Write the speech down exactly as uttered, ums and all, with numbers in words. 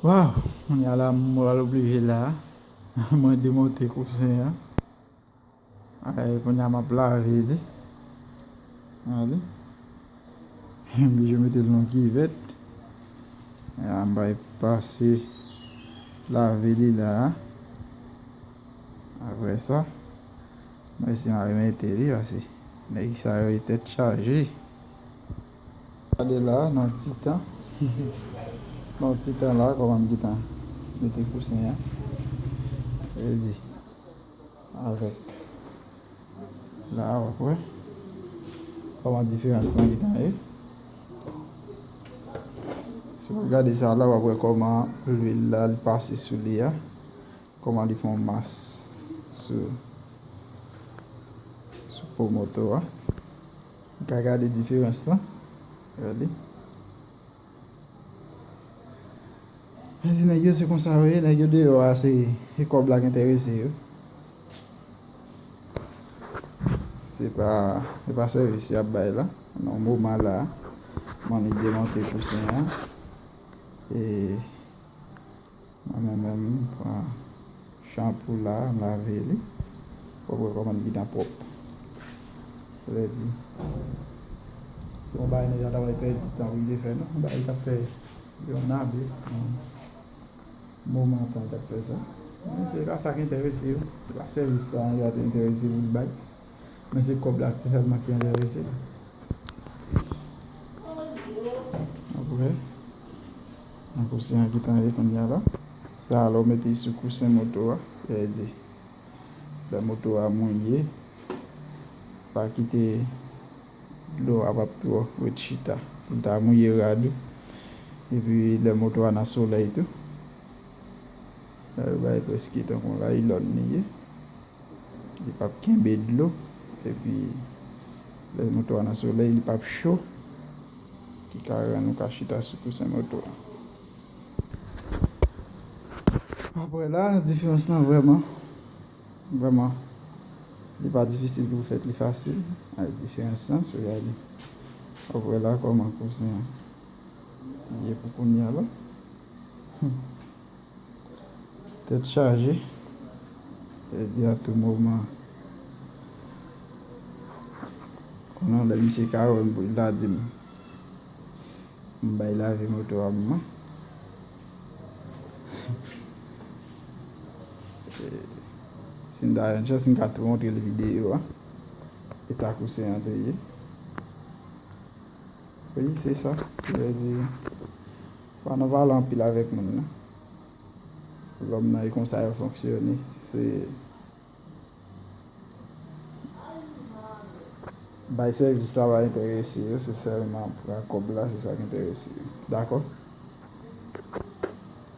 Waw, kounye a la, m pral oblije la. Mwen demonte kousen an. Ay, kounye a m ap lave li. Gade. M oblije mete l nan kivèt. E a, m bay pase lave li la. Apre sa, mwen si m al mete li, paske nèg sa yo, e tèt chaje. Gade la, nan ti tan. Nan ti tan la, kòman m gentan mete kousen an. E di, avèk la, w ap wè kòman diferans lan gentan ye. Si w ap gade sa la, w ap wè kòman lwil la, li pase sou li a. Kòman li fè yon mas sou, sou po moto a. Ou ka gade diferans lan. Gade. Mwen di nèg yo se konsa yo ye, nèg yo deyò a se, se kòb la k enterese yo. Se pa, se pa sèvis y ap bay la. Nan moman la, m annik demonte kousen an. E mwen menm, menm, m pran chanpou la, m lave li. Fò w wè kòman li gentan pwòp. Vle di, se yon bagay nèg la ta pral pèdi tan pou li te fè, non. Yon bagay li t ap fè yon ane, yon moman tan li t ap fè sa. Men se pa sa k enterese yo. Se pa sèvis sa nèg la te enterese pou l bay. Men se kòb la sèlman ki enterese l. Apre, nan kousen an ki tan ye kounye a la. Sa a lè w mete l sou kousen moto a, vle di, lè moto a mouye, pa kite dlo a p ap twò ret chita. Pou l ta mouye rad ou. Epi lè moto a nan solèy tou, lè yo bay prèske tankou laylòn li ye. Li p ap kenbe dlo. Epi lè moto a nan solèy, li p ap cho. Ki ka rann ou ka chita sou kousen moto a. Apre la, diferans lan vrèman, vrèman, li pa difisil pou fèt, li fasil. Ay, diferans lan, si w gade. Apre la, kòman kousen an ye pou kounye a la. Hmm. Tèt chaje. E di a tou moman. Konnen lè misye ka wè m pou l ta di m. M bay lave moto a mwen. Si m ta yon chans, m ka tou montre l videyo a. Eta kousen an te ye. Wi, se sa. Vle di, pa nan pale anpil avèk moun nan. Lòm nan e konsa yo fonksyone. Se bay sèvis la pa enterese yo, se sèlman pran kòb la, se sa k enterese yo. Dakò?